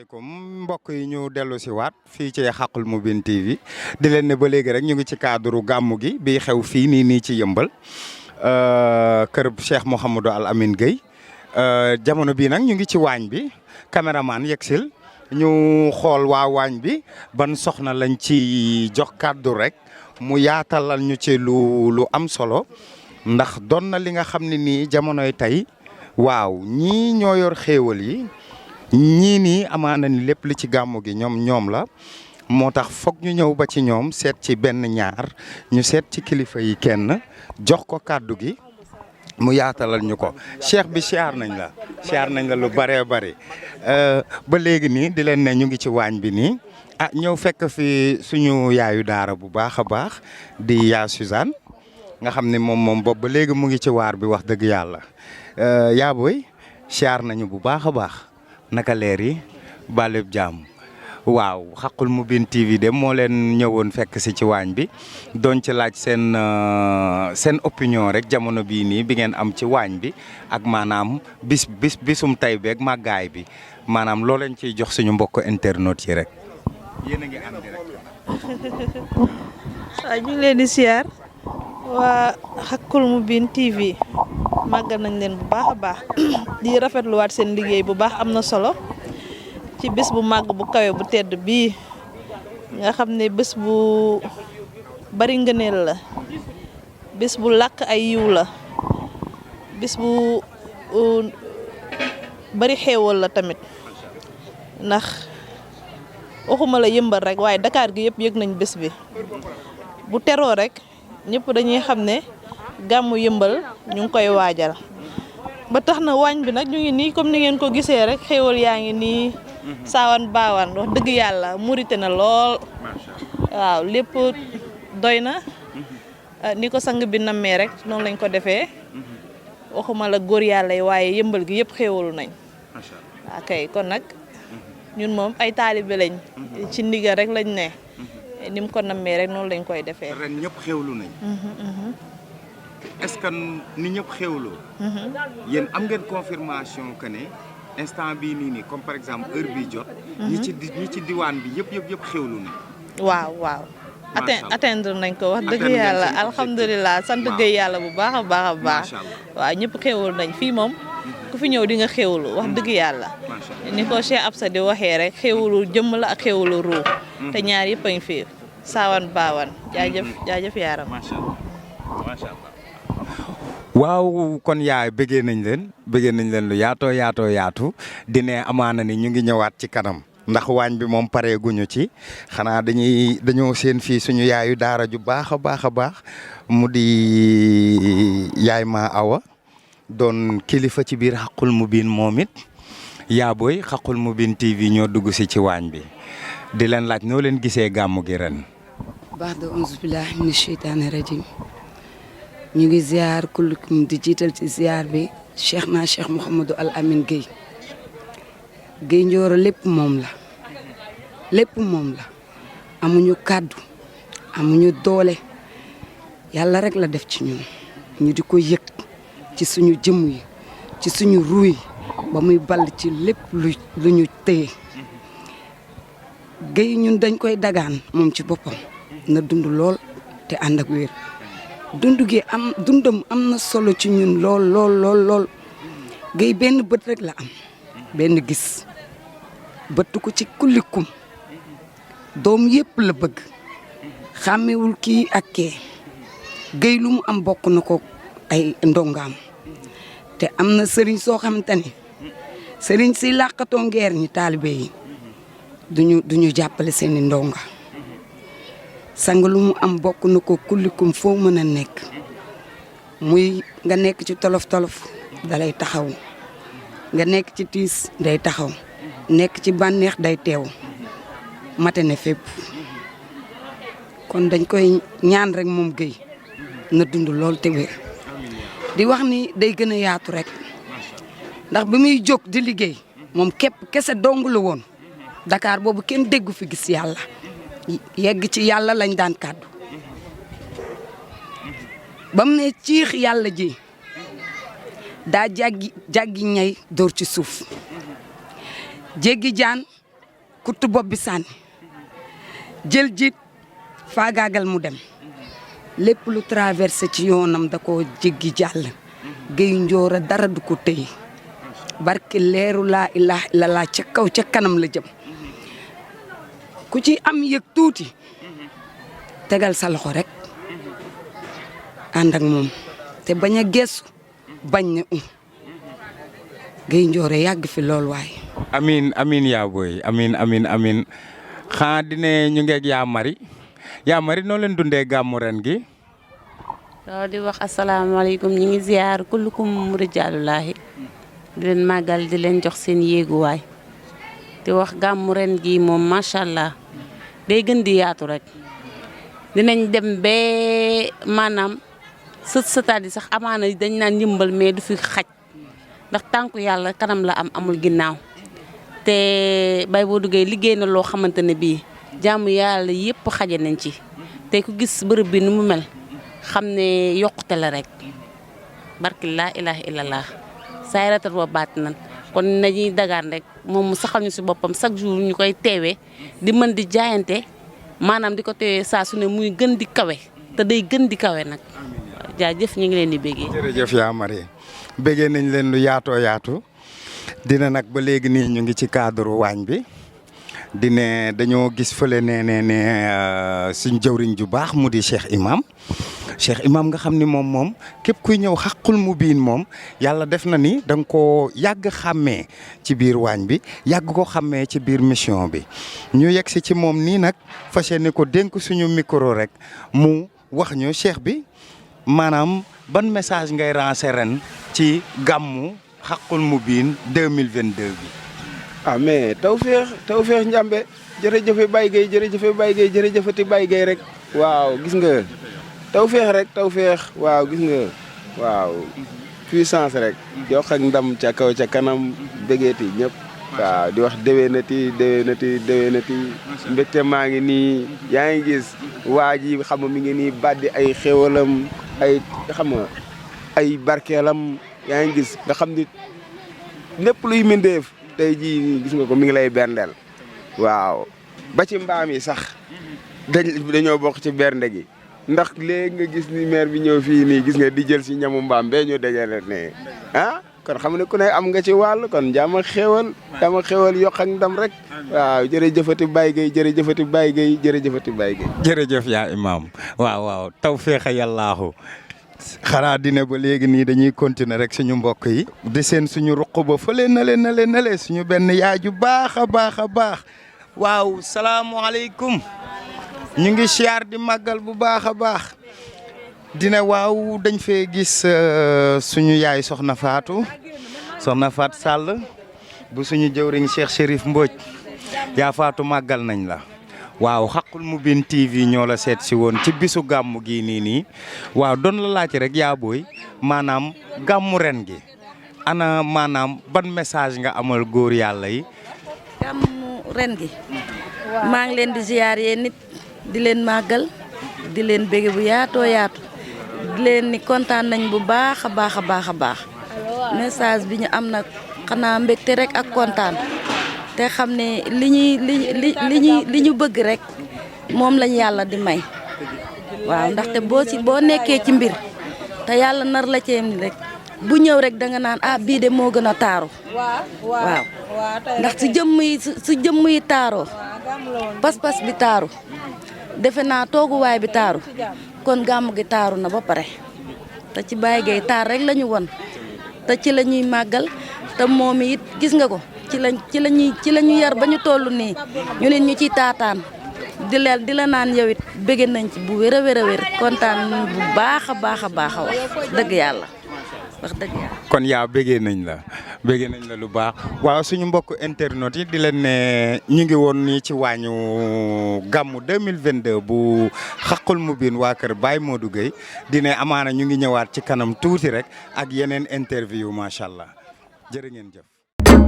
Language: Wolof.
asalaamaaleykum mbokk yi ñu dellu si waat fii ci Haqqul Mubin TV di leen ne ba léegi rek ñu ngi ci cadre gàmmu gi bi xew fii nii ci yëmbal kër Cheikh Mouhamadou Al Amine Gueye jamono bii nag ñu ngi ci waañ bi caméraman yegsil ñu xool waa waañ bi ban soxna lañ ci jox kàddu rek mu yaatalal ñu ci lu am solo ndax doon na li nga xam ne nii jamonoy tey waaw ñii ñoo yor xéewal yi ñii nii amaana ni lépp li ci gàmmu gi ñoom la moo tax foog ñu ñëw ba ci ñoom seet ci benn ñaar ñu seet ci kilifa yi kenn jox ko kàddu gi mu yaatalal ñu ko cheikh bi siyaar nañ la lu bëree bëri ba léegi nii di leen ne ñu ngi ci waañ bi nii ñëw fekk fi suñu yaayu daara bu baax a baax di yaa Suzanne nga xam ne moom boobu ba léegi mu ngi ci waar bi wax dëgg yàlla yaa booy siyaar nañu bu baax a baax naka leer yi baaleb jàmm waaw Haqqul Mubin TV de moo leen ñëwoon fekk si ci waañ bi doon ci laaj seen opinion rek jamono bii nii bi ngeen am ci waañ bi ak maanaam bisum tay beeg màggaay bi maanaam loo leen ciy jox suñu mbokk internautes yi rek yéen a ngi ànd rek. waaw ñu ngi leen di siyaar waa Haqqul Mubin TV màggal nañ leen bu baax a baax di rafetluwaat seen liggéey bu baax am na solo ci bés bu màgg bu kawe bu tedd bii nga xam ne bés bu bari ngëneel la bés bu làkk ay yiw la bés bu bari xéewal la tamit ndax waxuma la yëmbal rek waaye Dakar gi yëpp yëg nañ bés bi bu teroo rek ñëpp dañuy xam ne gàmmu yëmbal ñu ngi koy waajal ba tax na waañ bi nag ñu ngi nii comme ni ngeen ko gisee rek xéewal yaa ngi nii saawan baawaan wax dëgg yàlla murite na lool waaw lépp doy na ni ko sang bi nammee rek noonu lañ ko defee waxuma la góor yàlla yi waaye yëmbal gi yëpp xéewalu nañ waaw kay kon nag ñun moom ay taalibe lañ ci ndigal rek lañ ne ni mu ko nammee rek noonu lañ koy defee. ren ñëpp xéwlu nañ. est-ce que ni ñëpp xéwloo. yéen am ngeen confirmation que ne instant bii nii comme par exemple heure bii jot. ñi ci diwaan bi yëpp xéwlu nañ. waaw. atteindre nañ ko wax dëgg yàlla alhamdulilah sant gëy yàlla bu baax a baax. waaw ñëpp xéwlu nañ fii moom. ku fi ñëw di nga xéwlu wax dëgg yàlla. ni ko Cheikh Absa di waxee rek xéwlu jëmm la ak xéwlu ruu. te ñaar yëpp a ngi fi saawan baawan jaajëf yaaram. macha allah. waaw kon yaay bëggee nañ leen lu yaatu di ne amaana ni ñu ngi ñëwaat ci kanam ndax waañ bi moom paree guñu ci xanaa dañoo seen fii suñu yaayu daara ju baax a baax mu di yaay ma awa doon kilifa ci biir Haqqul Mubin moom it yaa booy Haqqul Mubin TV ñoo dugg si ci waañ bi di leen laaj noo leen gisee gàmmu gi ren. baax da auzu billahi mina sheytaani rajim ñu ngi ziar kullukum di jiital ci ziar bi Cheikh Mouhamadou Al Amine Gueye Ndioro lépp moom la amuñu kàddu amuñu doole yàlla rek la def ci ñun ñu di ko yëg ci suñu jëmm yi ci suñu ruuy ba muy ball ci lépp lu ñu téye Gueye ñun dañ koy dagaan moom ci boppam na dund lool te ànd ak wér dundam am na solo ci ñun lool Gueye benn bët rek la am benn gis bëttu ko ci kullikum doom yépp la bëgg xàmmewul kii ak kee Gueye lu mu am bokk na ko ay ndongaam te am na sëriñ soo xamante ni sëriñ si làqatoo ngeer ñi taalibe yi duñu jàppale seeni ndonga sang lu mu am bokk na ko kullikum foo mën a nekk muy nga nekk ci tolof dalay taxaw nga nekk ci tiis day taxaw nekk ci bànneex day teew mate ne fépp kon dañ koy ñaan rek moom Gueye na dund lool te wér di wax ni day gën a yaatu rek ndax bi muy jóg di liggéey moom képp kese dong la woon Dakar boobu kenn déggu fi gis yàlla yegg ci yàlla lañ daan kàddu ba mu ne ciix yàlla ji daa jàggi ñay dóor ci suuf jéggi jaan kuttu bopp bi sànni jël jiit faagaagal mu dem lépp lu traversé ci yoonam da koo jéggi jàll Gueye Ndioro dara du ko téye barke leeru laa ilaaha illallaah ca kaw ca kanam la jëm ku ci am yëg tuuti tegal sa loxo rek ànd ak moom te bañ a geesu bañ na Gueye Ndioro yàgg fi lool waaye. amiin yaa booy amiin xanaa dine ñu ngeeg yaa Mari noo leen dundee gàmmu ren gi. waaw di wax asalaamaaleykum ñu ngi ziar kullukum rijaalullaahi di leen màggal di leen jox seen yéeguwaay di wax gàmmu ren gi moom macha allah day gën di yaatu rek dinañ dem ba maanaam sëtaat yi sax amaana dañ naan yëmbal mais du fi xaj ndax tànku yàlla kanam la amul ginnaaw te bay boo duggee liggéey na loo xamante ne bii jaamu yàlla yëpp xaje nañ ci te ku gis bërëb bi ni mu mel xam ne yokkute la rek barki laa ilaaha illallah saay ratat wa baat nan kon nañuy dagaan rek moom mu saxal ñu si boppam chaque jour ñu koy teewee di mën di jaayante maanaam di ko teewee saa su ne muy gën di kawe te day gën di kawe nag jaajëf ñu ngi leen di béggee. jërëjëf yaa Mari béggee nañ leen lu yaatu dina nag ba léegi nii ñu ngi ci cadre waañ bi dine dañoo gis fële ne suñ jëwriñ ju baax mu di Cheikh Imam nga xam ni moom képp kuy ñëw xaqul mu biin moom yàlla def na ni da nga koo yàgg xàmmee ci biir waañ bi yàgg ko xàmmee ci biir mission bi ñu yegg si ci moom nii nag fas yéene ko dénk suñu micro rek mu wax ñu Cheikh bi maanaam ban message ngay lancer ren ci gàmmu xaqul mu biin 2022 bi. mais tawfeex njàmbe jërëjëfe Baye Gueye jërëjëfati Baye Gueye rek waaw gis nga tawfeex waaw gis nga waaw puissance rek yokk ak ndam ca kaw ca kanam bégeeti ñëpp waaw di wax déwénati mbégte maa ngi nii yaa ngi gis waa ji xam nga mi ngi nii baddi ay xéwalam ay xam nga ay barkeelam yaa ngi gis nga xam ni lépp luy mindeef tey jii gis nga ko mi ngi lay berndeel waaw ba ci mbaam yi sax dañoo bokk ci bernde gi ndax léegi nga gis ni maire bi ñëw fii nii gis nga di jël si ñamu mbaam bee ñu dajale ne kon xam ne ku ne am nga ci wàll kon jaam ak xéwal yokk ak ndam rek waaw jërëjëfati Baye Gueye jërëjëf yaa Imam waaw tawfeexa yàllaahu xanaa dina ba léegi nii dañuy continuer rek suñu mbokk yi di seen suñu ruq ba fële na le suñu benn yaay ju baax a baax waaw salaamualeykum ñu ngi siyaar di màggal bu baax a baax dina waaw dañ fee gis suñu yaay soxna Fatou Sall bu suñu jëwriñ Cheikh Chérif Mbodj yaa Fatou màggal nañ la waaw xaqul mu biin TV ñoo la seet si woon ci bisu gàmmu gi nii waaw doon la laaj rek yaa booy maanaam gàmmu ren gi ana maanaam ban message nga amal góor yàlla yi. gàmmu ren gi maa ngi leen di ziar yéen nit di leen màggal di leen bége bu yaatoo yaatu di leen ni kontaan nañ bu baax a baax message bi ñu am nag xanaa mbégte rek ak kontaan. te xam ne li ñu bëgg rek moom lañ yàlla di may waaw ndaxte boo nekkee ci mbir te yàlla nar la cee ni rek bu ñëw rek danga naan bii de moo gën a taaru waaw ndax su jëmm yi taaroo pas-pas bi taaru defe naa tooguwaay bi taaru kon gàmm gi taaru na ba pare te ci Baye Gueye taar rek la ñu won te ci la ñuy màggal te moom it gis nga ko ci la ñu yar ba ñu toll nii ñu ne ñu ciy taataan di la naan yow it bëgg nañ ci bu wér a wér kontaan nañ bu baax a baax wax dëgg yàlla wax dëgg yàlla. kon yaa bëggee nañ la lu baax waaw suñu mbokk internet yi di leen ne ñu ngi woon nii ci waañu gàmmu 2022 bu xaqul mu biin waa kër Baye Modou Gueye di ne amaana ñu ngi ñëwaat ci kanam tuuti rek ak yeneen interview macha allah jërë ngeen jëf.